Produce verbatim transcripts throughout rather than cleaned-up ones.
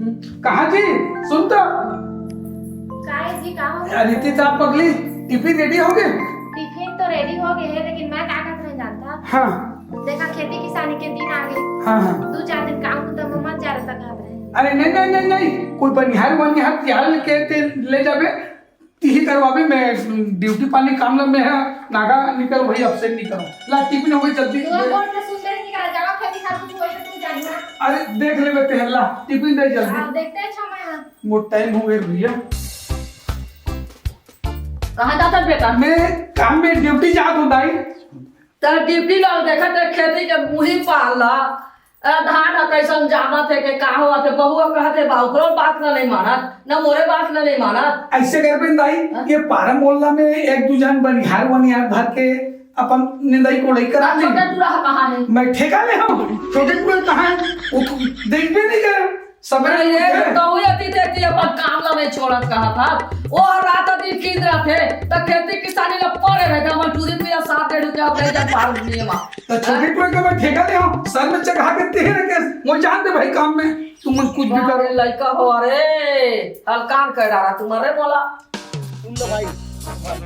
कहाँ जी? सुन तो। काय जी, का हो? अरे, रीति, ता पगली, टिफिन रेडी हो गे? टिफिन तो रेडी हो गे हे, लेकिन मैं का कहत रहें जानथा? हाँ। देखा, खेती किसानी के दिन आ गे। हाँ, हाँ। दू चार दिन काम कुंता में मत जा रहता कहत रहें। अरे नहीं, नहीं, नहीं, नहीं, कोई बनिहार वनिहार तिहार लेके ते ले जाबे, तिही करवाबे। मैं ड्यूटी पानी काम ला, मैं हा नागा निकल, वही अपसेंट नहीं करूँ। ला, टिफिन हो गे, जल्दी। तू बोल के सुन ले, निकल जाओ, खेती खार कुछ होई तो तू जानी ना। अरे देख लेबे ते, ला टिफिन दे जल्दी। हाँ, देखते हैं, अच्छा, मैं हाँ। मोर टाइम हो गे भैया। कहाँ जाता है बेटा? मैं काम में ड्यूटी जात हूँ दाई। त ड्यूटी ला देखत हे, खेती के मुही पार ला, अ, धान ह कइसन जामत हे के का होवत हे, बहुआ कहत हे बा, ओकरो बात ला नहीं मानत, न मोरे बात ला नहीं मानत। ऐसे करबे न दाई, हाँ? ये पारा मोहल्ला में एक दू झन बनिहार वनिहार धर के अपन निंदाई कोड़ाई करा आ, ले। छोटे टूरा ह कहाँ हे? मैं ठेका ले हूँ, छोटे टूरा कहाँ हे? वो तो देखबे नहीं करे। सबेरे अरे, उठे। कहूँ अति तेती अपन काम ला नहीं छोड़त कहत हस। वो रात दिन कीन रहत हे, त खेती किसानी ला पड़े रहे, हमर टूरी पीला सात डेढ़ रुपया ले जा पार दुनिया मा। त छोटे टूरा के मैं ठेका ले हूँ, सर में चढ़ा के तेरे के, मैं जान दे भाई काम में, तुमन कुछ भी करो। लइका हो, अरे, हलकान कर डारा तुम, अरे बोला। सुन लो भाई,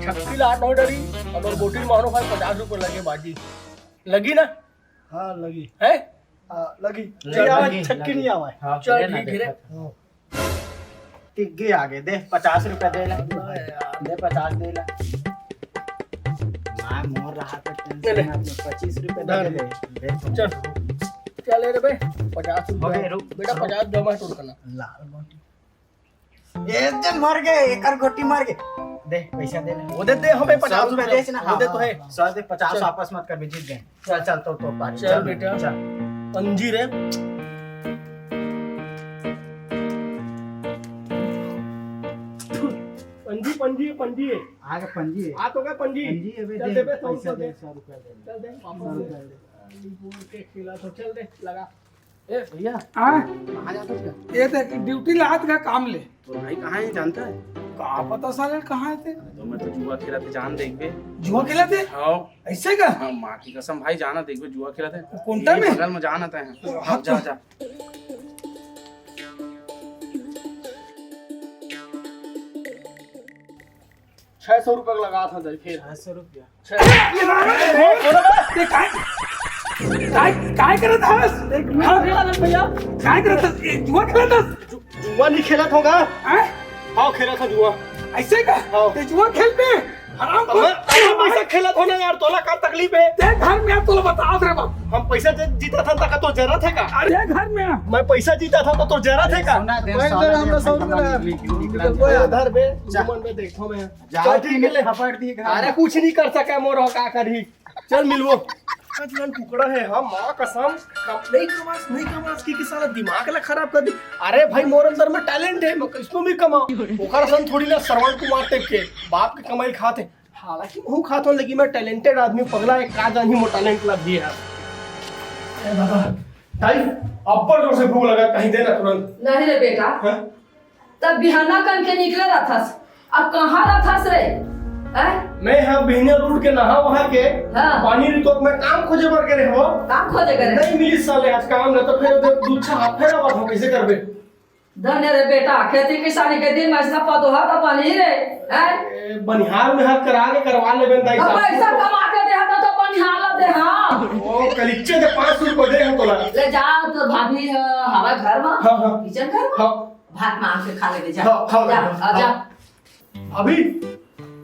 छक्की ला आठ नौ डरी, अउ बोटी मानो भाई, पचास रुपये लगे बाजी। लगी ना? हाँ, लगी। है? हाँ, लगी। लगी, चल, आवा, लगी, छक्की लगी। नहीं आवा है। हाँ, चल, चले ना, ठीक है रे। देखा था। हाँ। टिक गई आगे, दे, पचास रुपया दे ला। अरे यार। दे, पचास दे ला। माँ मोर रहा था, टेंशन ले, ले। मत ले, पच्चीस रुपया दे धर। दे, दे। चल। चल रे बे, पचास रुपया। हो गए, रुक। बेटा, पचास जमा तोर करना। लाल बाटी। ए, दे, मर गए, एकर गोटी मर गए। दे, पैसा दे ना। वो दे, दे, हमें सौ पचास रुपया रुपया। दे ना, वो दे तो हाँ, है। हाँ, सौ दे, पचास चल। वापस मत कर, जीत गए। चल, चल, तो, तो, पाँच, चल चल, बेटा। चल। पंजी रे। पंजी, पंजी, पंजी है। आगे पंजी है। आ तो गए पंजी। पंजी है बे, चल दे। दे बे, सौ पैसा रुपया दे, दे। सौ रुपया दे। चल दे, सौ रुपया दे। बोल के खिला तो चल दे, लगा। ए भैया, हाँ? कहाँ जाता है? ये देख, ड्यूटी ला आत का काम ले। तो भाई कहाँ है, जानता है? का पता साले कहाँ है ते? तो मैं तो जुआ खेलत हे, जान देखबे। जुआ खेलत हे? हाँ। ऐसे का? हाँ, माँ की कसम भाई, जाना देखबे, जुआ खेलत हे। कौन ये time में? बगल में जाना तय है। हाँ, हाँ, जा, तो जा। छह सौ रुपया लगा था दे फिर। छह सौ रुपया? छह सौ। ये ना, ना, ना, ना, ना, ना, ते काय, काय, काय करत हस? एक मिनट, हाँ? भैया। काय करत हस? ये जुआ खेलत हस? जु-, जुआ नहीं खेलत होगा? हैं? हाँ, खेलत हा जुआ। ऐसे का? हाँ। ते जुआ खेलबे? हराम अब खोर। मैं, अब मैं पैसा खेलत हो ना यार, तोला का तकलीफ है? ते घर में तोला बता दे बाप। हम पैसा जे-, जीता था, तका तो जरूरत है का? अरे घर में। मैं पैसा जीता था, तो, तो जरूरत है का? सुना दे, भाई, सोना इधर दे, हम लोग भाई, सब हमारी इधर। निकली, निकली, निकल निकल गया। इधर बे, जा। जुम्मन में देखो मैं। जा, चल, ठीक है, ले। खपड़ दी घर। अरे, कुछ नहीं कर सका मोर, का करी? चल, मिलवो। का जुआन कुकड़ा है, हाँ, माँ कसम, कम, नहीं कमास, नहीं कमास, की, की साला दिमाग ला खराब कर दी। अरे भाई, मोर अंदर में talent है, मैं किसमें भी कमाऊँ। ओकर सन थोड़ी ना श्रवण कुमार type के, बाप के कमाई खात है। हालांकि महूँ खात हूँ, लेकिन मैं talented आदमी, पगला, एक का जानी मोर talent ला भी है। ए दादा, दाई, अब्बड़ जोर से भूख लगा, कहीं दे ना तुरंत। नहीं रे बेटा, हाँ? तब बिहाना कन के निकले रहथस, अब कहाँ रहथस रे? हैं? मैं हाँ बिहनिया उठ के नहा वहा के हाँ। पानी रितोक मैं काम खोजे बर गे रहे हो। काम खोजे गे रहे? नहीं मिली साले आज काम, नहीं तो फिर उधर दूछा हाथ फेरा बात हो कैसे करबे? धन्य रे बेटा, खेती किसानी के दिन में ऐसा पदोहा तो बनी रे, हैं? ए, बनिहार में हाथ करा के करवा लेबे दाई अब साहब। पैसा कमा के दे हता तो बनिहार ला दे, हाँ। ओ, कलिच्चे दे पाँच सौ रुपये दे हम तोला। ले जा, तो भाभी, अ, हमारे घर में, हाँ, हाँ। किचन घर में। हाँ। भात मांग के खा लेबे, जा। हाँ, खा जा, लेबे, आ, जा। हाँ। भाभी,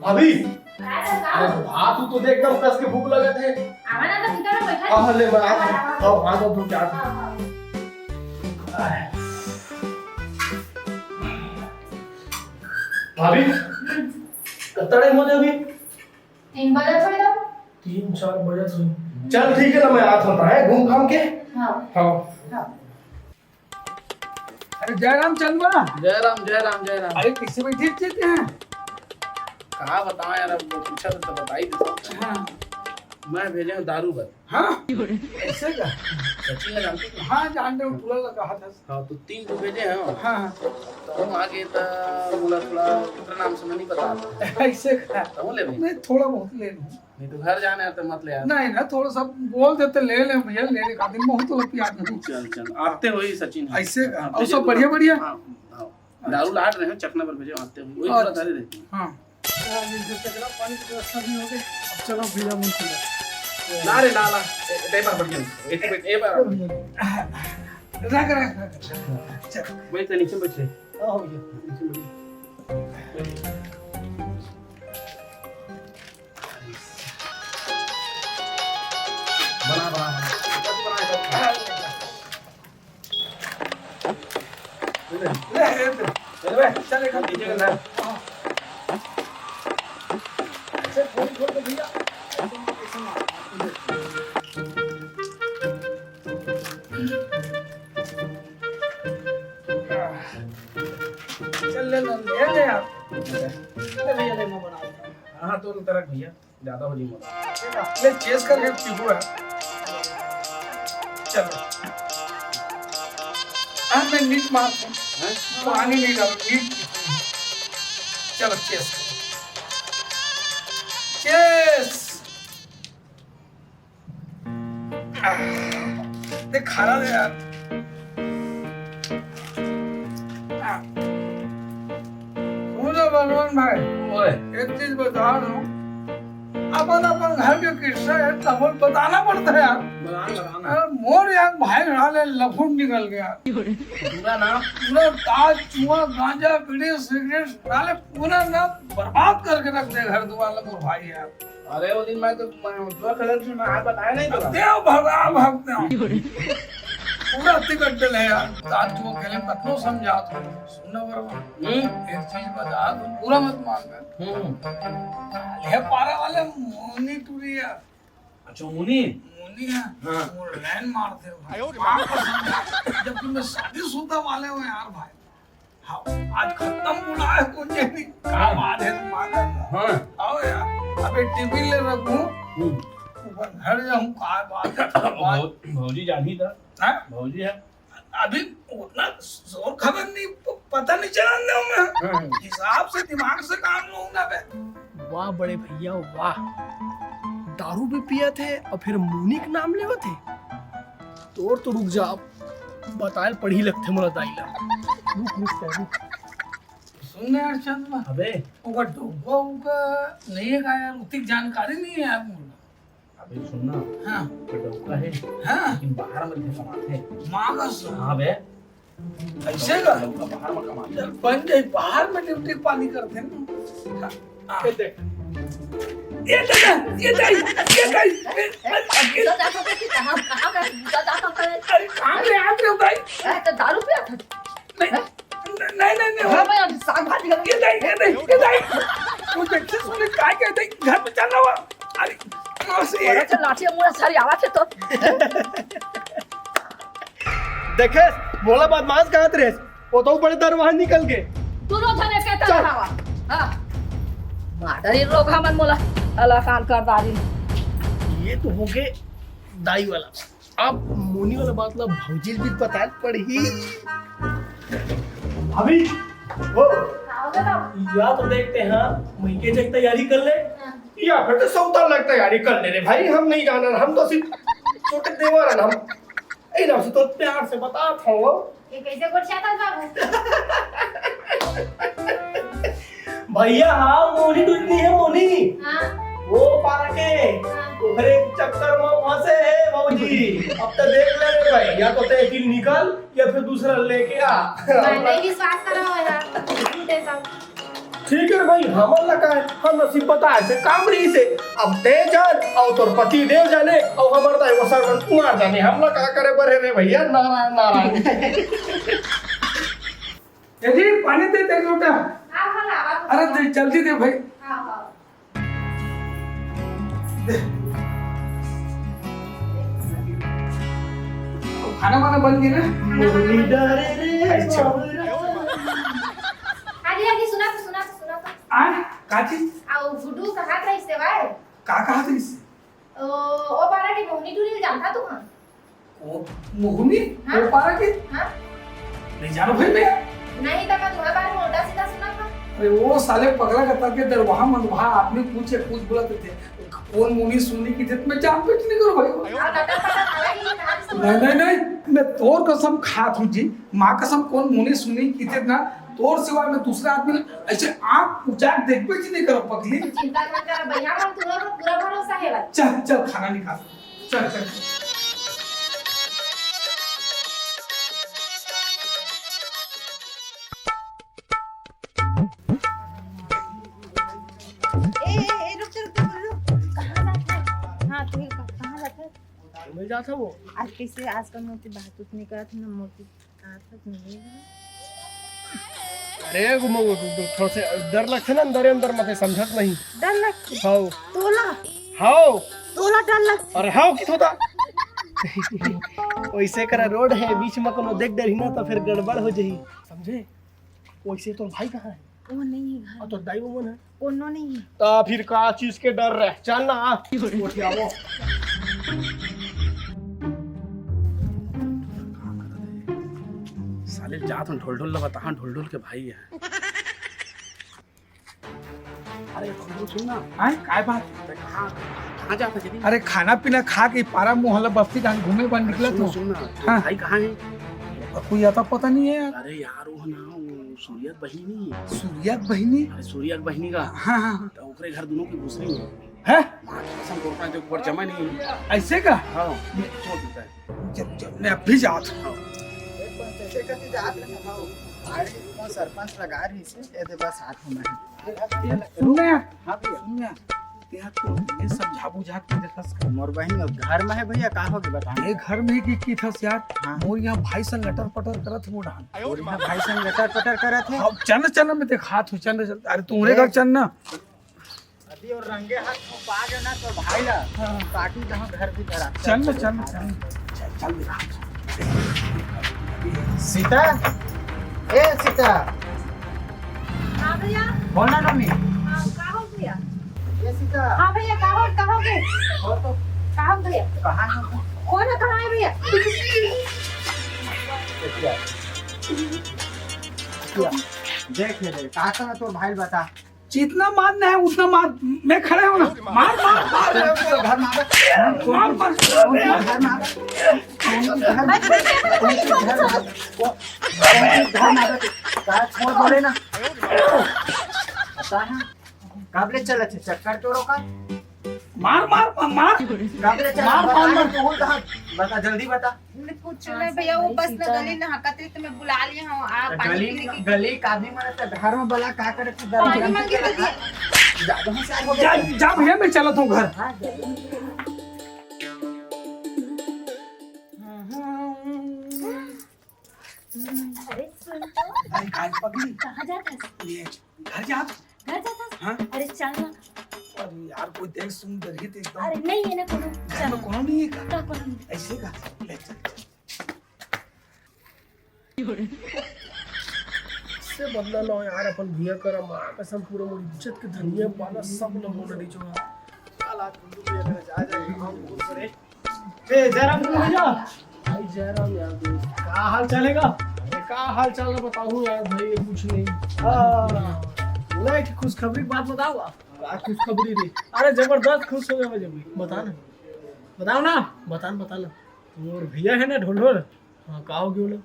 भाभी। का रे, का? अरे, भात तो दे, एकदम कस के भूख लगत है। आवा ना, तो भीतर में बैठा हाँ, है। ले, मैं आता हूँ। आवा, आवा। आओ, भात और धो के आता हूँ। हाँ, हाँ। भाभी, कितना टाइम हो गया अभी? तीन बजे थोड़ी ना। तीन चार बजे थोड़ी। चल ठीक है ना, मैं आता हूँ, है, घूम घाम के। हाँ। हाँ। हाँ। अरे जय राम चंदवा। जय राम, जय राम, जय राम। अरे कैसे बैठे, ठीक है? कहाँ बताओ यार, अब वो पूछा तो, तो बता ही देता हूँ। हाँ। मैं भेजे हंव दारू बर। हाँ, ऐसे का? सचिन ला जानते हो? हाँ, जानते हंव, टूरा ला कहा था। हाँ, तो तीन ठो भेजे हंव। हाँ, हाँ। तो हम आगे त मोला थोड़ा ओकर नाम से मैं नहीं पता। ऐसे का? तो ले भाई। नहीं, थोड़ा बहुत ले लूँ। नहीं तो घर जाना है तो मत ले यार। नहीं ना, थोड़ा सा बोल देते, ले ले भैया, ले ले, का दिन बहुत तो पिया दूँ। चल, चल, आते हुए सचिन। ऐसे का? हाँ, और भेजे सब तो बढ़िया, बढ़िया? हाँ, हाँ। दारू लाट रहे हैं, चखना पर भेजे, आते हुए। वही अच्छा। थोड़ा धरे रहती है। हाँ। यार, ये जो चकला पानी की व्यवस्था नहीं हो गई। अब चलो भैया, मुंह खुला। ना रे, ना, ना। ए, ए बार बढ़िया। ए, ए, ए बार। रख, रख, रख, रख। चल। भाई, तो नीचे बैठ ले। हाँ, हो गया। नीचे बैठ। बना, बना, बना। ले, ले, ले। चल, एक हाथ पीछे करना। हाँ। ऐसे फोन छोड़ दे भैया। चल, ले, ले, ले, ले यार। ले भैया, ले, मैं बना देता हूँ। हाँ, तो उधर रख भैया। ज्यादा हो जाई मोटा। ले, चेस करके पीबो है। चलो। हाँ, मैं नीट मारता हूँ। हैं? पानी नहीं डालो, नीट पीते हैं। चलो, चेस करो। चेस। आह, देख, खाना दे यार। आह। सुनो बलवान भाई, ओए। एक चीज बता दो, अपन, अपन घर के किस्सा है, तो अपन बताना पड़ता है यार। बताना, बताना। यार, मोर यार भाई साले लफुट निकल गया। पूरा ना? पूरा ताश, जुआ, गांजा, बीड़ी, सिगरेट, साले पूरा ना बर्बाद करके रख दे घर दुआर ला मोर भाई यार। अरे, वो दिन मैं तो, मैं उज्जवल कलर से मैं हाथ बताया नहीं तो। देव भगा भगते हो। पूरा तिकट डले यार। ताश जुआ खेले में कतनो समझात हो। सुन ना बरवा। हम्म। एक चीज बता दो, पूरा मत मानना। हम्म। काले पारा वाले मोनी टूरी यार। अच्छा, मोनी? मोनी है। हाँ। वो लाइन मारते हो। आयो रे माँ। जब तुम शादीशुदा वाले हो यार भाई। हाँ, आज खत्म बुला है कौन जानी। का बात है तुम्हारा? हाँ। आओ यार, अबे टिफिन ले रखूं। हम्म। ऊपर घर जाऊं, का बात है, का बात? भौ-, भौजी जानी था। हाँ? भौजी है। अभी उतना जोर खबर नहीं, प-, पता नहीं चला ना मैं। हम्म। हिसाब से, दिमाग से काम लूं ना बे। वाह बड़े भैया, वाह। दारू भी पियत हे और फिर मोनी के नाम लेवत हे। तोर तो रुक जा, अब बताए ल पड़ही लगथे मोला दाई ला। रुक, रुक, रुक। सुन ना यार चंद, अबे। ओकर डउका उका नहीं है का यार? उतिक जानकारी नहीं है यार मोला। अबे सुन ना। हाँ। ओकर डउका है। हाँ। लेकिन बाहर में कमाथे। माँ कसम। हाँ बे। ऐसे का? डउका बाहर में कमाथे। यार बन जाए, बाहर में ड्यूटी पानी करथे ना। हाँ। ये देख। ये दादा, ये दाई, ये दाई। ए, ए, ए, बुता जात होता कि कहाँ, कहाँ का बुता जात होता है? अरे, काम ले आत रहे दाई। ए, तो दारू पिया था? नहीं, नहीं, नहीं, नहीं, हाँ, मैं अभी साग भात निकाल ये दाई, ये दाई, ये दाई। वो देखते सुने काय कहते, घर में चलना हुआ। अरे, बस ये। बड़ा चल लाठी मुड़ा सारी आवाज है तो। देखे, मोला बदमाश कहत रहे। वो तो बड़े दरवाजे निकल गए। दोनों झने के चल। तरह हवा। हाँ। माडर ये लोग हमन मोला अलग काम कर डारी। ये तो हो गए दाई वाला। अब मोनी वाला बात ला भौजी भी बता पड़ही। अभी वो का हो गया बाबू? या तो देखते हैं, मैं के जग तैयारी कर ले। हाँ। या फिर तो सौता लग तैयारी कर ले रे भाई, हम नहीं जाना, हम तो सिर्फ छोटे देवर हैं हम। ए, ना, तो प्यार से बता था वो। ये कैसे गोठियाथस बाबू? भैया, हाँ, मोनी टूटनी है, मोनी। हाँ। वो पारा के, हाँ। ओकरे चक्कर में फंसे है भौजी। अब तो देख ले रे भाई, या तो ते अकेल निकल, या फिर दूसरा लेके आ। मैं नहीं विश्वास करो यार, झूठे सब। ठीक है भाई, हमन ला का है, हम नसीब बताए से काम रही से। अब ते जान, अउ तोर पति देव जाने, अउ हमर दाई वो सरवन कुमार जाने, हम ला का करे बर हे रे भैया, नारायण, नारायण। ए जी, पानी दे दे लोटा। हाँ, हाँ, लावा तो अरे, दे, जल्दी दे भाई। हाँ, हाँ। दे। खाना वाना बन गया ना? खाना वाना बन गया। अच्छा। हाँ जी, हाँ जी, सुना तो, सुना तो, सुना तो। आ, का चीज? आ, वो गुड्डू कहा था इससे भाई? का कहा था इससे? ओ, मोहनी, हाँ? वो पारा के? हाँ? नहीं जानो भाई मैं। नहीं तो मैं तुम्हारे बारे में उल्टा सीधा सुना था। अरे वो साले पगला का तड़के दरवाहा मंदवाहा आदमी पूछे कुछ बोला थे, कौन मोहनी सुनी की थे, मैं जान पेश नहीं करो भाई। और लटर पटर वाला ही कहानी सुना। नहीं, नहीं, नहीं, मैं तोर कसम खात हूँ जी, माँ कसम, कौन मोहनी सुनी की थे ना, तोर सिवा मैं दूसरा आदमी ना, ऐसे आँख उजाड़ देखबे जी नहीं करो पगली। चिंता मत कर भैया, हम तुम्हारे ऊपर पूरा भरोसा है बस। चल, चल, खाना निकाल। चल, चल। ए, ए, ए, रुक, रुक, रुक, रुक। कहाँ जात है? हाँ, तू ही कह, कहाँ जात है? मैं जात हूँ। आज कैसे आजकल मोती बात उत नहीं करत है ना, मोती कहाँ तक मिलेगा? अरे, वो, वो, वो, थोड़ा से डर लगथे ना अंदरे अंदर, मते समझत नहीं। डर लगथे? हाव। तोला? हाव। तोला डर लगथे? अरे, हाव की होता? वैसे करा रोड है, बीच में कोनो देख डरही ना, तो फिर गड़बड़ हो जाही। समझे? वैसे तो भाई कहाँ है? वो नहीं है घर। और तो दाई वो मन है? कोनो नहीं है। तो फिर का चीज के डर रहे? चल ना, आ। उठ आओ। साले जात हन ढोल ढोल लगा, तहाँ ढोल ढोल के भाई है। अरे, ढोल ढोल सुन ना। हाँ, काय बात? अरे, कहाँ, कहाँ जात है जी? अरे, खाना पीना खा के पारा मोहल्ला बस्ती डाहन घूमे बर निकलत हूँ। सुन ना, हाँ। भाई कहाँ है? कोई आता पता नहीं है यार। अरे यार, वो ना, वो सूर्या के बहिनी। सूर्या के बहिनी? अरे, सूर्या के बहिनी का। हाँ, हाँ, हाँ। तो ओकरे घर दोनों की घुसरी है। हैं? माँ कसम, तोर पास जो ऊपर जमा नहीं है। ऐसे का? हाँ, ये छोड़ देता है। जब, जब मैं अब भी जात हूँ। हाँ। एक बार कैसे करके जात रहे हैं, हाँ। अरे, वो सरपंच लगा रही से, ये दे बस हाथ में है। सुन ना। हाँ भैया। सुन ना। तेरा तो ये सब झाबू झाक के देखस कर। मोर बहिन घर में है भैया, का होगे बता? ये घर में ही की, की थस यार? हाँ। मोर यहाँ भाई से लटर पटर करत हो डाल। और यहाँ भाई से लटर पटर करत है? अब चल, चल, मैं देखात हूँ, चल, चल। अरे, तू उरे घर चल ना। अभी और रंगे हाथ को पा गए ना तो भाई ला, हाँ। काटी जहाँ घर भी धरा। चल ना, चल ना, चल ना। चल, चल, चल। सीता, ए सीता। हाँ भैया। बोल ना मम्मी। हाँ, का हो भैया? ए सीता। हाँ भैया, का हो, का हो के? बोल तो। का हो भैया? कहाँ है? कौन है, कहाँ है भैया? देख ले, देख, का कहना तोर भाई बता। जितना मारना है उतना मार, मैं खड़े हूँ ना। मार, मार, मार। घर मार। मार, मार। घर मार। घर मार। घर मार। का छोड़ बोले ना। पता है? काबले चलत है चक्कर तोरो का? मार, मार, मार। काबले चलत मार, मार, मार। तू कहाँ? बता, जल्दी बता। कुछ नहीं भैया, वो बस न गली न हकत रही तो मैं बुला लिया हूँ। आप तो पानी गली, पीने की गली काबी मारे तो घर में बला का करे तो पानी मांगे तो दिया। जा, जा, जा भैया, मैं चलत हूँ घर। हाँ, जा। अरे सुन तो। अरे काय पगली? कहाँ जात हस? ये घर जात। घर जात हस? हाँ। अरे चल ना। अरे यार, कोई देख सुन डरही तो एकदम। अरे नहीं है ना कोनो। घर में कोनो नहीं है का? का कोनो नहीं? ऐसे का? ले चल, चल। से बदला लो यार, अपन भैया करा, माँ कसम, पूरा मोर इज्जत के धनिया पाना सब लो मोना नहीं छोड़ा। चल आज भैया करा जा, जा, हम बहुत बड़े। ए, जयराम जी भैया। भाई जयराम यार दोस्त। का हाल चाल है का? अरे का हाल चाल है बताऊँ यार भाई, ये कुछ नहीं। हाँ, बोला है कि खुशखबरी की बात बताओ आप। का खुशखबरी रे? अरे जबरदस्त खुश हो गया मैं जब। बता ना। बताओ ना। बता ना, बता ना। तोर भैया है ना ढोल ढोल? हाँ, का हो गया बोलो?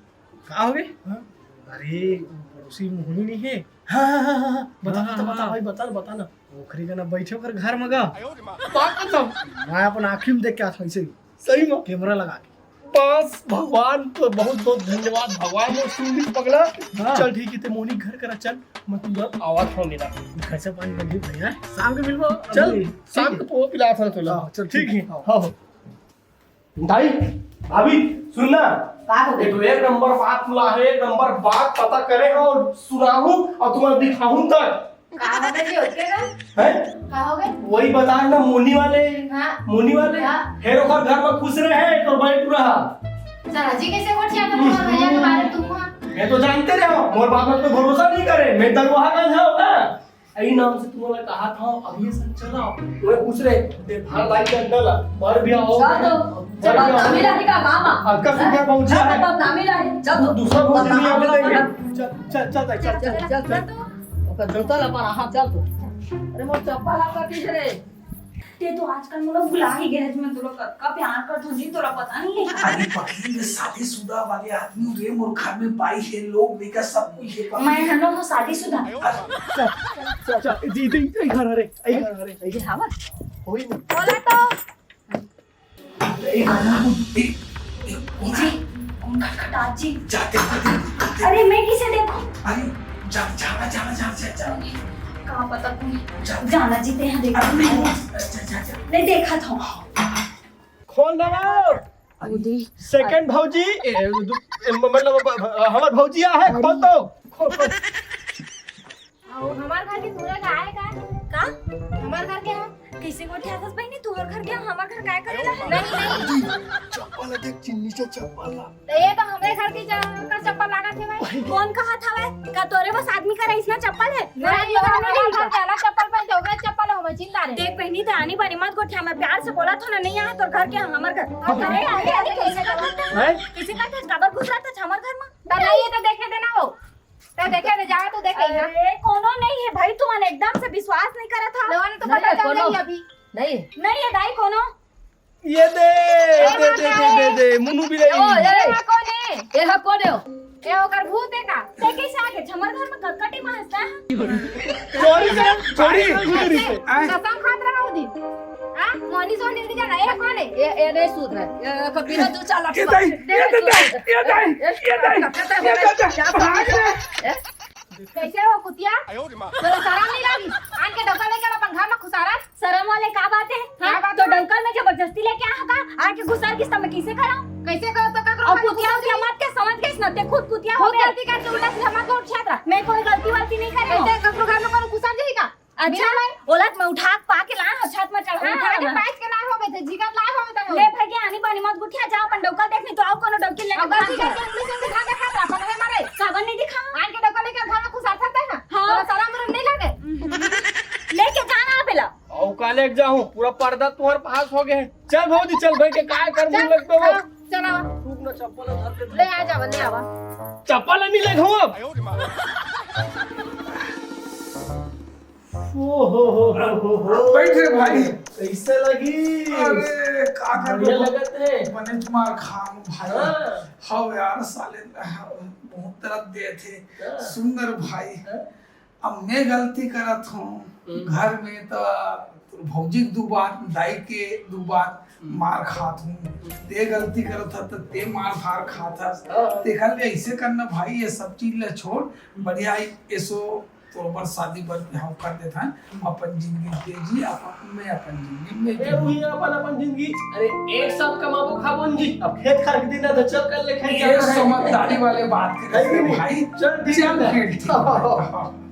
का हो गया? हाँ? अरे, वो पड़ोसी मोहनी नहीं है? हाँ, हाँ, हाँ, हाँ, हाँ। बता, हाँ, बता, हाँ, बता हाँ। भाई, बता ना, बता ना। ओखरी का ना बैठे ओकर घर में गा। बात कसम। मैं अपन आँखी में देख के आता हूँ ऐसे ही। सही में? कैमरा लगा के। बस भगवान तो बहुत बहुत धन्यवाद, भगवान ने सुन ली पगला। हाँ। चल ठीक है, ते मोनी घर करा चल, मैं तुरंत आवाज फोन देना। घर से पानी बन गई भैया। शाम के मिलबो। चल, अरे, शाम ठीक है। को पोहा पिला था तोला। हाँ, चल, ठीक ठीक है। है। हाँ। हाँ, हाँ। दाई, भाभी, सुन ना। का हो गए? एक, एक नंबर बात मिला है, एक नंबर बात पता करे हो और सुनाहू और तुम्हें दिखाहू तक। का हो गए जी, होते ना? हैं? का हो गए? वही बता ना, मोनी वाले। हाँ। मोनी वाले? हाँ। हेरो घर, घर में खुश रहे तो बैठ रहा। सर जी कैसे कोठिया कर तुम्हारे भैया के बारे में तुम? मैं तो जानते रहे हो, मोर बात में कोई भरोसा नहीं करे, मैं दरवाहा का जाओ ना। अई नाम से तुमन ला कहा था, अब ये सब चला। ओए, पूछ रे, ते भार लाई डंडा ला, मर भी आओ। चल तो, मर चल, भी आओ। बदनामी लाही का काम आ? अब का सुनिया पहुंचा चल, है? बदनामी लाही। चल तो, दूसरा बहुत बदनामी दुनिया में लाही। देंगे। चल, चल, चल, चल, चल, चल। चल, चल, चल तो। ओकर जूता ला पहना, हाँ, चल तो। अरे, मोर चप्पल ला का पीछे रे। ते तो आजकल मोला भुला ही गए, मैं तोला कतका प्यार करथों जी, तोला पता नहीं है। अरे पगली, मैं शादीशुदा वाले आदमी हूँ रे, मोर घर में बाई है, लोग लइका सब कोई है पगली। मैं हनो हो शादीशुदा। चल, चल, चल, चल, जी, जी, ए घर हरे, ए घर हरे, ए घर। हवा? होई ना। बोला तो। ए गाना, ए, ए, कौन जी, है? कौन खटखटा जी? जाते, जाते, जाते। अरे मैं किसे देखूं? अरे जा, जा, जा। का पता कौन है? जा। जाना जी ते हैं, देखो। अरे नहीं, जा, जा, जा। नहीं देखा था। खोल दो। अरे, सेकंड भौजी, ए, दु-, ए, म-, मतलब, ब-, ब-, हमार भौजी आ है, खोल दो। खोल, खोल। अउ हमार घर के तुहरे का आय का? का? हमार घर के ह? कइसे गोठियाथस बहिनी, तुहर घर के ह, हमार घर काय करे ला हे? नहीं, नहीं। चप्पल ला देख, चिन्नी से चप्पल ला। त ये तो हमरे घर के च-, का चप्पल लागत हे भाई। कौन कहत हवय? का तोरे बस आदमी करा अइसना चप्पल हे? नहीं, ये तो हमार घर के अलग चप्पल पहनथे, ओकरे चप्पल हे, ओमे चिंता रे। देख बहिनी, ते आनी बानी मत गोठिया, मैं प्यार से बोलत हंव ना, नहीं आय तोर घर के ह, हमार घर। अरे, अरे, अरे, कइसे करत हस? हैं? कइसे करत हस? काबर घुसरत हस हमर घर म? त नहीं, ये तो देखे देना हो। त देखे रे, जावा तू देखे, हाँ। अरे, कोनो नहीं है भाई, तुमन एकदम से विश्वास नहीं करत हा। लेवा ना तो नहीं, पता चल कोनो नहीं अभी। नहीं। नहीं है दाई कोनो। ये दे, ए, दे, दे, दे, दे, दे, मुन्नू भी नहीं। ओ, ए, ए, कौन है? ए, हा, कौन है? ए, ओकर भूत है का? ते कैसे आके हमर घर में कटकटी में हंसता है? चोरी से, चोरी, चोरी से। कसम खात रहा वो दिन। हाँ? मोनी सोनी नहीं जाना, ये कौन है? ये, ये नहीं सूत रहा है। ये कबीरा तू चाला ये दाई, ये दाई, ये दाई, ये दाई, ये दाई, भाग रे। कैसे हो कुतिया? तोला शरम नहीं लागी? आन के डौका लेके अपन घर में खुसारा। शरम वाले का बात है? का हाँ? बात तो है? डौका में जबरदस्ती लेके आ का? आके घुसर किस तमे कैसे करा? कैसे करो तो ककरो और कुतिया उतिया मत के समझ गइस ना, ते खुद कुतिया हो गलती करके उल्टा सीधा मत बोल छात्रा। मैं कोई गलती वलती नहीं करे हूँ। कैसे ककरो घर में कोनो खुसर जाही का? अच्छा, बिना भाई। ओला त मैं उठा के पा के लाए हो, छत में चढ़ा उठा के पाइस के लाए हो, बेटे, जिगर लाए हो, बेटे। ले भाई के आनी बानी मत गुठिया, जा अपन डौका देख, नहीं तो आओ कोनो डौकी लेके अब गलती भाग करके जाओ। उंगली से दिखा, दिखा, अपन है मारे। काबर नहीं दिखा? आन के डौका लेके घर में खुसर सकते हैं। हाँ। तो शरम उरम नहीं लगे? लेके जाना बेला। औ काले एक जाहूं, पूरा पर्दा तुम्हारे पास हो गए। चल भौजी, चल भाई के काय कर मुंह लगते हो। हाँ, चल आवा। रुक ना, चप्पल उतार ले। ले आ जावा, ले आवा। चप्पल नहीं ले घूम अब। ओ हो हो हो हो हो। बैठ रे भाई। कैसे लगी? अरे, का कर बढ़िया दो? लगत है। बने तुम्हार खाम भाई। हाँ। हव यार, साले, हाँ, बहुत दर्द दे थे। हाँ। सुंदर भाई। हाँ। अब मैं गलती करत हूँ। हम्म। घर में तो भौजी के दू बात, दाई के दू बात हम्म। मार खात हूँ। ते गलती करत ह, त ते मार धार खात हस। हाँ। ते खाली ऐसे करना भाई, ये सब चीज ला छोड़। बढ़िया, ऐसो तोर बर शादी बर बिहाव कर देथन, अपन जिंदगी दे जी, अपन, मैं अपन जिंदगी में ए, जी। उही अपन, अपन जिंदगी। अरे, एक साथ कमाबो खाबो न जी, अब खेत खार के दिन आ, तो चल कर ले खेत ये जाना है। समझदारी वाले बात करे है कि नहीं? भाई, चल, ठीक चल है। फिर, ठीक है।